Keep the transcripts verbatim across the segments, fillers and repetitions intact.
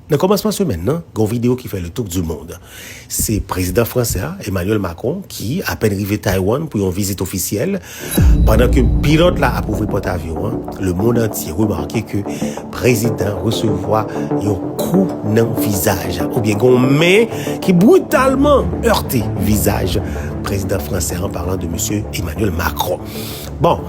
Nan kòmansman semèn nan, gen yon videyo ki fè le tour du monde. Se prezidan fransè a, Emmanuel Macron, ki apèn rive Taiwan pou yon vizit ofisyèl, pandan ke pilòt la ap ouvri pòt avyon an, le monde entier remake ke prezidan resevwa yon kou nan vizaj, oubyen gen yon men ki britalman hète vizaj prezidan fransè an, parlant de mesye Emmanuel Macron. Bon,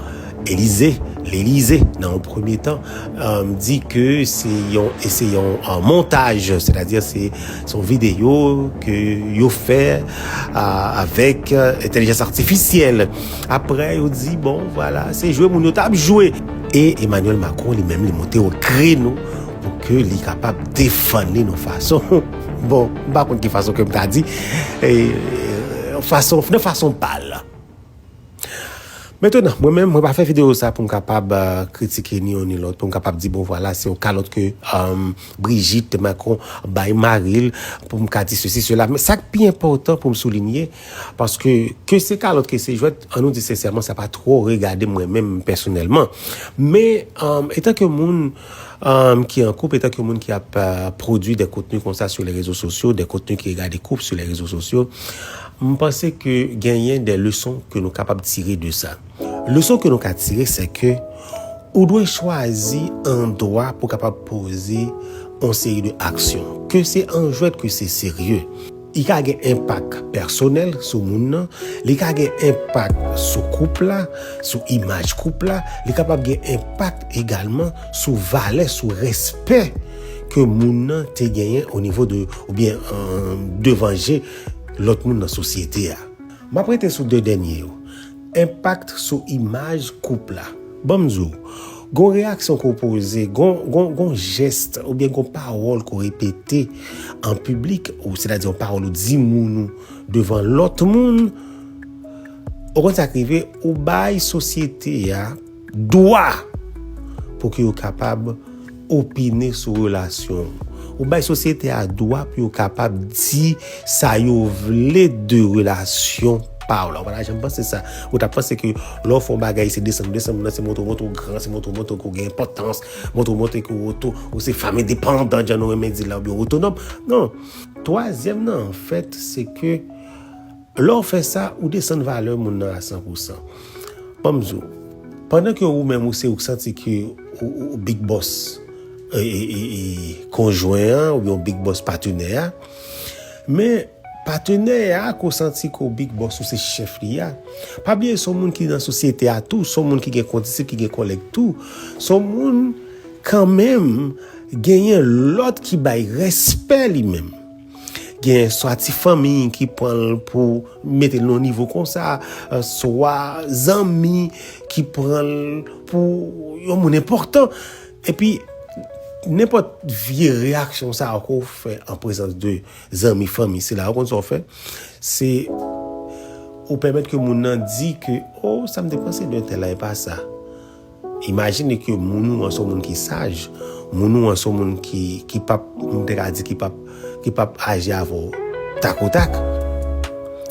Elize, Lelize, nan yon premye tan, um, di ke se yon, se yon uh, montaj, sètadi se, se yon videyo ke yo fè uh, avèk uh, entèlijans atifisyèl. Apre, yo di, bon, vwala, se jwe moun yo t ap jwe. E Emmanuel Macron, li menm, li monte yon kreno pou ke li kapab defann li nan fason, bon, m pa konn ki fason ke m ta di, e, fason, nan fason pa l. Mentnan, mwen menm, mwen pa fè videyo sa pou m kapab uh, kritike ni yon ni lòt, pou m kapab di, bon, vwala, se yon kalòt ke um, Brigitte Macron bay mari l, pou m ka di sesi, sela. Men sa k pi enpòtan pou m soulinye, paske ke se kalòt, ke se jwèt, an nou di sensèman, sa pa twò regade mwen menm pèsonèlman. Men, um, etan ke moun um, ki an koup, etan ke moun ki ap uh, pwodui de kontni konsa sou le rezo sosyo, de kontni ki regade koup sou le rezo sosyo, m panse ke genyen de leson ke nou kapab tire de sa. Leson ke nou ka tire, se ke ou dwe chwazi andwa pou kapab poze yon seri de aksyon. Ke se an jwèt, ke se serye. Li ka gen enpak pèsonèl sou moun nan, li ka gen enpak sou koup la, sou imaj koup la, li kapab gen enpak egalman sou valè, sou respè ke moun nan te genyen o nivo de, oubyen uh, devan je lòt moun nan sosyete a. M ap rete sou de dènye yo. Enpak sou imaj koup la. Ban m di w, gon reyaksyon ke w poze, gon, gon, gon jès, oubyen gon pawòl ke w repete an piblik, ou sètadi yon pawòl ou di moun ou devan lòt moun, ou konn sa k rive, ou bay sosyete a dwa pou ke yo kapab opine sou relasyon w. Ou bay sosyete a dwa pou yo kapab di sa yo vle de relasyon pa w la. Ou pa ta janm panse sa. Ou ta panse ke lè w fè yon bagay, se desann, desann moun nan, se montre w, montre w gran, se montre w, montre w ke w gen enpòtans, montre w, montre ke w oto, ou se fanm endepandan, jan nou renmen di la, oubyen otonòm. Non. Twazyèm nan, anfèt, se ke lè w fè sa, ou desann valè moun nan a san pou san. Ban m di w, pandan ke ou menm ou se ou k santi ke ou, ou, ou big boss, e, e, e, e, konjwen an, oubyen ou big boss patnè a, men patnè a ke w santi ke w big boss, ou se chèf li a, pa bliye se yon moun ki nan sosyete a tou, se yon moun ki gen kondisip, ki gen kòlèg tou, se yon moun kanmenm genyen lòd ki bay respè li menm. Gen swa ti fanmi ki pran l pou mete l nan nivo konsa, swa zanmi ki pran l pou yon moun enpòtan. Epi, nenpòt vye reyaksyon sa a ke w fè an prezans de zanmi, fanmi, se la ou konn sa w fè. Se ou pèmèt ke moun nan di ke, oh, sa m te panse de entèl la, e pa sa. Imajine ke moun ou an se yon moun ki saj, moun ou an se yon moun ki, ki p ap, m te ka di ki p ap, ki p ap aji avè w takotak.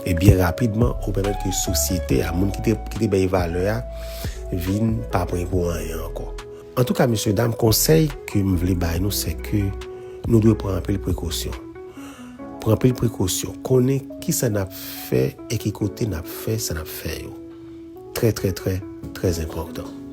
E byen rapidman, ou pèmèt ke sosyete a, moun ki te, ki te bay valè a, vin pa pran pou anyen ankò. Antouka, mesye dam, konsèy ke m vle bay nou, se ke nou dwe pran anpil prekosyon. Pran anpil prekosyon. Konnen kisa n ap fè e ki kote n ap fè sa n ap fè yo. Trè, trè, trè, trè enpòtan.